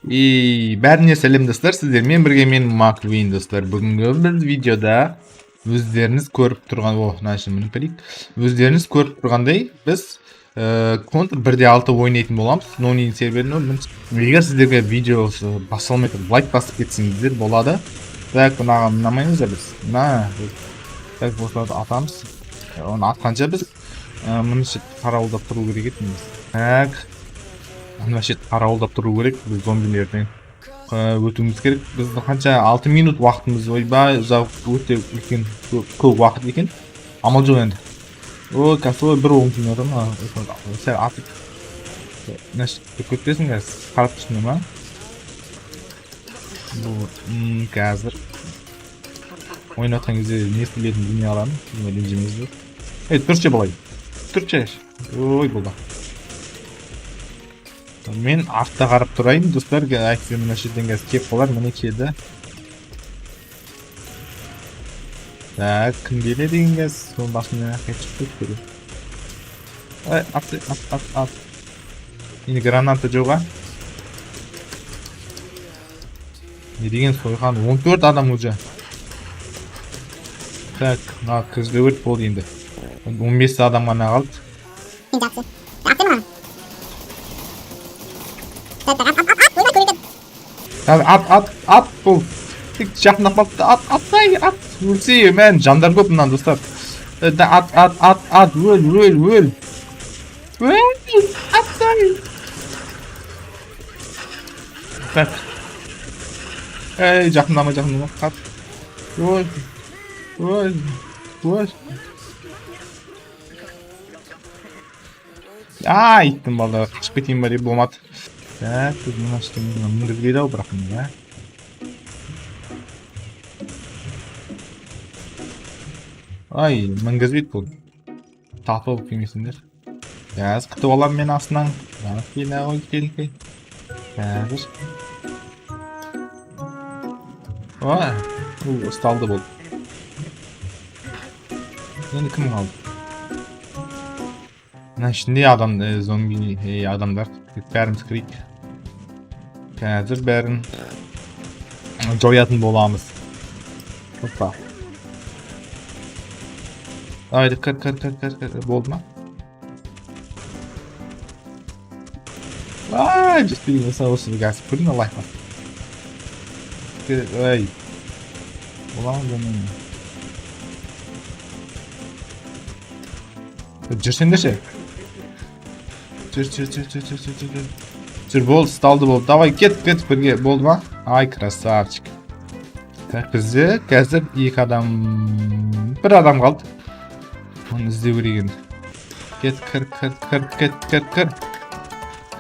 И бәріне сәлем, достар! Сіздермен бірге мен, Маквин, достар. Бүгінгі біз видеода өздеріңіз көріп тұрған, о, мына жерін мініп көрейік. Өздеріңіз көріп тұрғандай, біз Контр 1.6 ойнайтын боламыз. Нони серверін. Егер сіздерге видео басылмай тұрып лайк басып кетсеңіздер болады. Так, мынаған мынамаймыз да біз. Мына так, осыларды атамыз. Оны атқанша біз мына шет қарауылдап тұру керек еді негізі. Так, мына шет қарауылдап тұру керек, біз зомбилерден өтуіміз керек. Біздің қанша, 6 минут уақытымыз, ойбай, ұзақ, өте үлкен, көп уақыт екен. Амал жоқ енді. Ой, косой бір оң тимей отыр ма? Сәл атып, мына жерде көтересің, қазір қарап тұрсың ба? Бұл қазір ойнап жатқан кезде не істелетінін білмей қаламын, ренжімеңіздер. Ей, тұршы былай, тұршы. Ой, болды. Мен артта қарап тұрайын, достар, әйтпесе мына жерден қазір келіп қалар. Міне, келді. Так, кім келеді екен қазір? Соның басына шығып кетті. Ай, ат, ат, ат, ат! Енді граната жоқ, а? Не деген сойқан! 14 адам уже. Так, мына кіргізбеу керек болды енді. 15 адам ғана қалды. Жақсы. Атты мынаны. Так, так, ат, ат, ат, ойбай, көреген. Так, ат, ат, ат, бұл тек жақындап қалыпты. Ат, атсай, ат, өлсе, мән, жандар көп мына, достар. Ат, ат, ат, ат, өл, өл, өл, өл, атсай. Так, ей, жақындама, жақындама, қат. Ой, ой, ой! Ай, иттің балдары, қашып кетейін ба деп, болмады. Так, біз мына жерде мінгізбейді ау, бірақ міне. Ай, мінгізбейді бұл. Талпы болып келмесіңдер. Қазір күтіп аламын мен астынан. Келе ғой, кел, кел. Қазір. Ой, бұл ұсталды бұл. Енді кім қалды? Мына ішінде адам, зомби, адамдар. Бәріміз кірейік. Қазір бәрін жоятын боламыз. Опа. Давай, кір, кір, кір, кір, кір. Болды ма? Ай, жетпеген болса, осы қазір көрдің, лайк бас. Ай. Бола ма, болмай ма? Жүрсеңдерші. Жүр, жүр, жүр, жүр, жүр, жүр, жүр. Жүр, болды, ұсталды, болды. Давай, кет, кет, бірге. Болды ма? Ай, красавчик. Так, бізде қазір екі адам, бір адам қалды. Оны іздеу керек енді. Кет, кір, кір, кір, кет, кір, кір.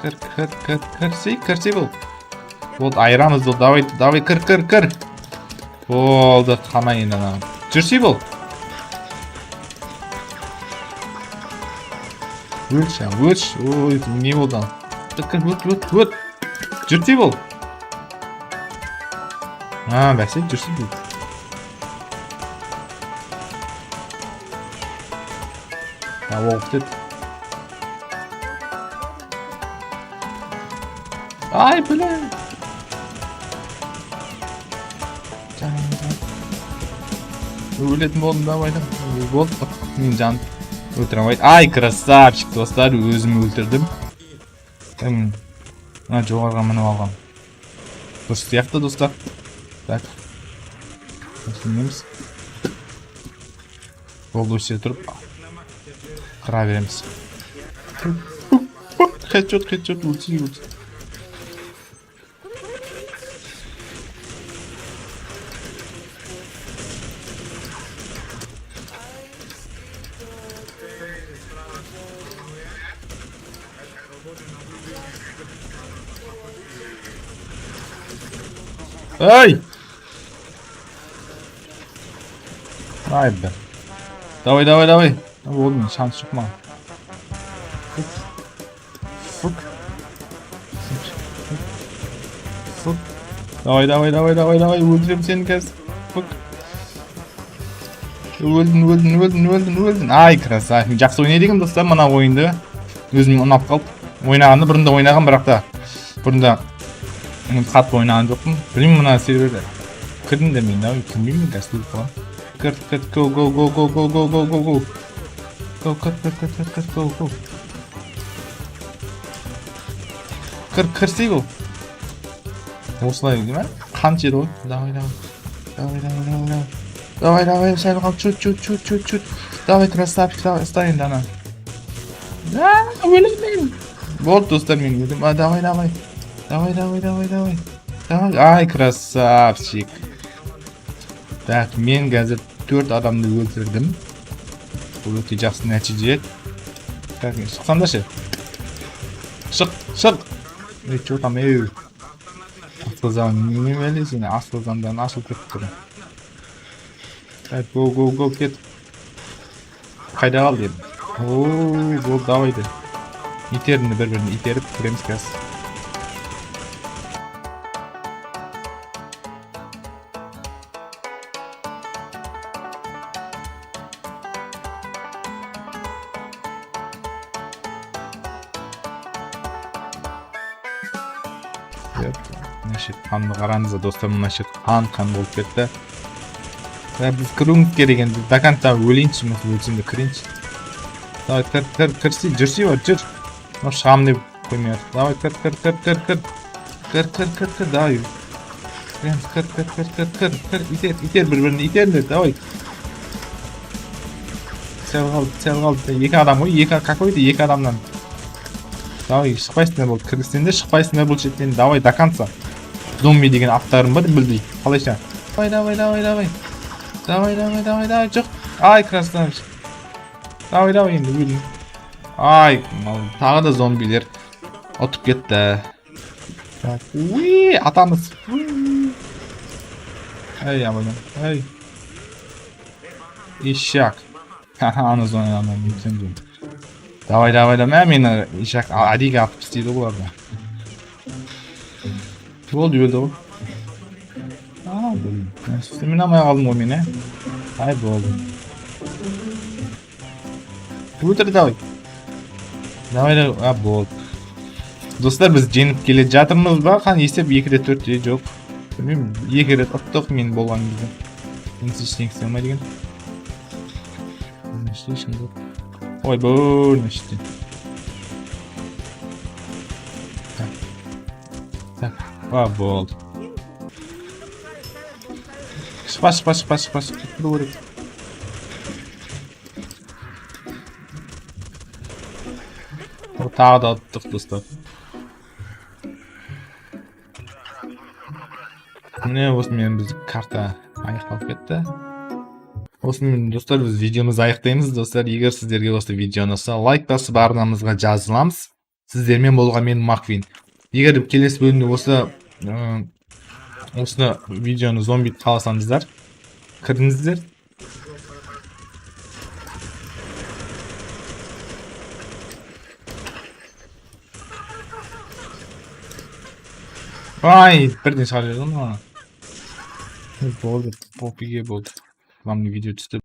Кір, кір, кір, кірсей, кірсей бол. Болды, айырамыз, болды. Давай, давай, кір, кір, кір. Болды, қана енді ана. Жүрсей бол. Өлші, өлші. Ой, не болды? Кір, өт, өт, өт. Жүрсей бол. А, бәсе, жүрсей бол. А, ол бітеді. Ай, бля. Жаным, жаным. Өлетін болдым, давай, давай. Болды, мен жаным өлтіре алмайды. Ай, красавчик, достар, өзім өлтірдім. Мына жоғарыға мініп алғам. Дұрыс сияқты, достар. Так. Түсінеміз. Болды, осы жерде тұрып қыра береміз. Хедшот, хедшот, өлсін, өлсін. Ай! Ай, бе. Давай, давай, давай. Болды, шанс жоқ маған. Фук. Фук. Фук. Давай, давай, давай, давай, давай, өлтіремін сені қазір. Фук. Өлдің, өлдің, өлдің, өлдің, өлдің. Ай, красавчик. Жақсы ойнайды екен, достар, мына ойынды. Өзіме ұнап қалды. Ойнағанды бұрында ойнаған, бірақ та бұрында қатты ойнаған жоқпын. Білмеймін, мына серверде кірдім де мен, давай кірмеймін қазір, өліп қаламын. Кір, кір, го, го, го, го, го, го, го, го, го. Го, кір, кір, кір, кір, кір, го, го. Кір, кірсей ол. Осылай değil mi? Қан жеді ғой. Давай, давай. Давай, давай, давай, давай. Давай, давай, сәл қалды. Чуть, чуть, чуть, чуть, чуть. Давай, красавчик, давай, ұста енді ана. Да, өлемін. Болды, достар, мен өлдім. А, давай, давай. Давай, давай, давай, давай. Давай, ай, красавчик. Так, мен қазір 4 адамды өлтірдім. Бұл өте жақсы нәтиже. Так, шықсаңдаршы. Шық, шық. Ей, чё там, ей. Асқазан, неме сені, асқазандан ашылып кетіп тұр. Так, го, го, го, кет. Қайда қалды енді? О, болды, давай де. Итеріңді бір-бірін итеріп кіреміз қазір. Мына шет қанды қараңыздар, достар, мына шет қан қан болып кетті. Да, біз кіруіміз керек енді, до конца өлейінші, мен өлсем де кірейінші. Давай, кір, кір, кірсей, жүрсей бар, жүр. Мынау шығамын деп қоймай жатыр. Давай, кір, кір, кір, кір, кір. Кір, кір, кір, кір, давай. Кіреміз, кір, кір, кір, кір, кір, кір, итер, итер, бір-бірін итеріңдер, давай. Сәл қалды, сәл қалды. Екі адам ғой, екі, какой-то екі адамнан. Давай, шықпайсыңдар болды, кіргізсеңдер шықпайсыңдар бұл шеттен, давай, до конца. Зомби деген аттарым бар, білдей. Қалайша? Давай, давай, давай, давай. Давай, давай, давай, давай, жоқ. Ай, красавчик. Давай, давай, енді өлдім. Ай, тағы да зомбилер ұтып кетті. Так, уи, атамыз. Уи. Эй, абайдан. Эй. Ишак. Ха-ха, ана зона, ана, мен. Давай, давай, давай, мені ишак әдейі атып істейді ғой оларды. Болды, өлді ғой. А, блин. Үстімен алмай қалдым ғой мен, ә? Ай, болды. Өлтір, давай. Давай, давай, а, болды. Достар, біз жеңіп келе жатырмыз ба? Қан есеп 2-де 4-те жоқ. Білмеймін, 2 рет ұттық мен болған кезде. Енді ештеңе істей алмайды екен. Мына іште ешкім жоқ. Ой, бұл мына іште. Так. Так, а, болды. Шықпа, шықпа, шықпа, шықпа, шықпа, кіру керек. О, тағы да ұттық, достар. Міне, осымен біздің карта аяқталып кетті. Осымен, достар, біз видеомызды аяқтаймыз. Достар, егер сіздерге осы видео ұнаса, лайк басып арнамызға жазыламыз. Сіздермен болған мен Маквин. Егер келесі бөлімде осы видеоны зомби қаласаңыздар, кіріңіздер. Ай, бірден шығарып жіберді ғой мына. Болды, попиге болды. Главный видео түсті.